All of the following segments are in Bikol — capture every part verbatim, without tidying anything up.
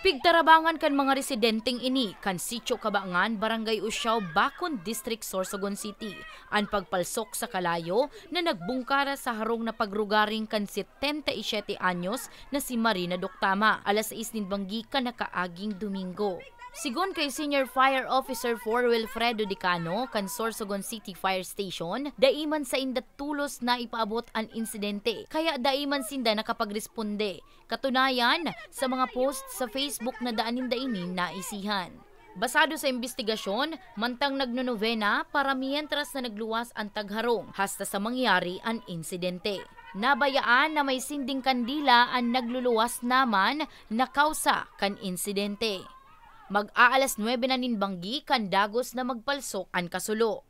Pigtarabangan kan mga residenteng ini kan Sitio Kabangan, Barangay Usiao, Bacon District, Sorsogon City, an pagpalsok sa kalayo na nagbungkara sa harong na pagrugaring kan setenta y siete anyos na si Marina Doctama, alas sais nin banggi kan nakaaging Domingo. Sigon kay Senior Fire Officer Four Wilfredo Decano kan Sorsogon City Fire Station, dai man sainda tolos na ipaabot an insidente, kaya dai man sinda nakapagresponde. Katunayan, sa mga post sa Facebook na daan ninda ini naisihan. Basado sa imbestigasyon, mantang nagnonovena para mientras na nagluwas an tagharong hasta sa mangyari an insidente. Nabayaan na may sinding kandila an nagluluwas naman na kausa kan insidente. Mag-aalas nuebe na nin banggi kan dagos na magpalsok an kasulo.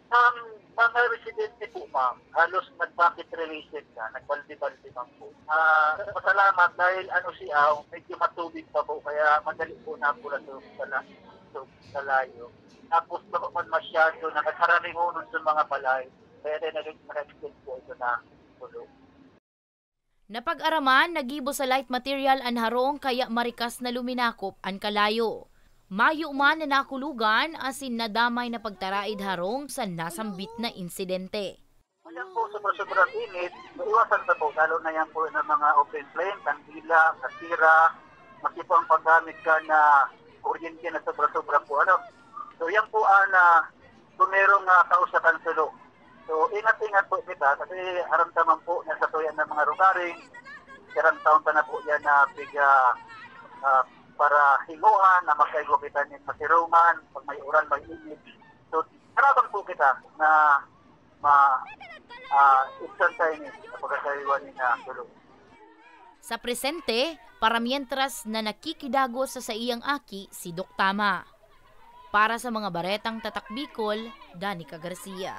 Ang mga residente po, ma'am, halos nag-bucket related na, nagbalde-balde man po. Ah, salamat dahil ano siya, medyo matubig pa po, kaya madali po napulasok sa la-, sa, sa layo. Tapos baka man masyado na nagkararingonon sa mga balay, kaya rin nag-, nag-extend po ito na tulo. Napag-araman, nagibo sa light material an harong kaya marikas na luminakop an kalayo. Mayo man na nakulogan asin nadamay na pagtaraid harong sa nasambit na insidente. Ayan po, sobra-sobrang init, maiwasan sa po, lalo na yan po ng mga open flame, kandila, kasira, masi po ang paggamit ka na kuryente na sobra-sobra po, ano. So, yan po ang, ah, kung merong, ah, kausa kan sulo. So, ingat-ingat po kita kasi aram ta man po na sa tuya ng mga rugaring, karang taon pa na po yan na piga, ah, para hinguhan na magkaigo kita nin masirungan, pag may uran, may init. So, harabang po kita na ma-, ah, ibsan tayo ni sa pagkasariwa ni na sulo. Sa presente, paramientras na nakikidagos sa saiyang aki si Doc Tama. Para sa mga baretang Tatak Bicol, Danica Garcia.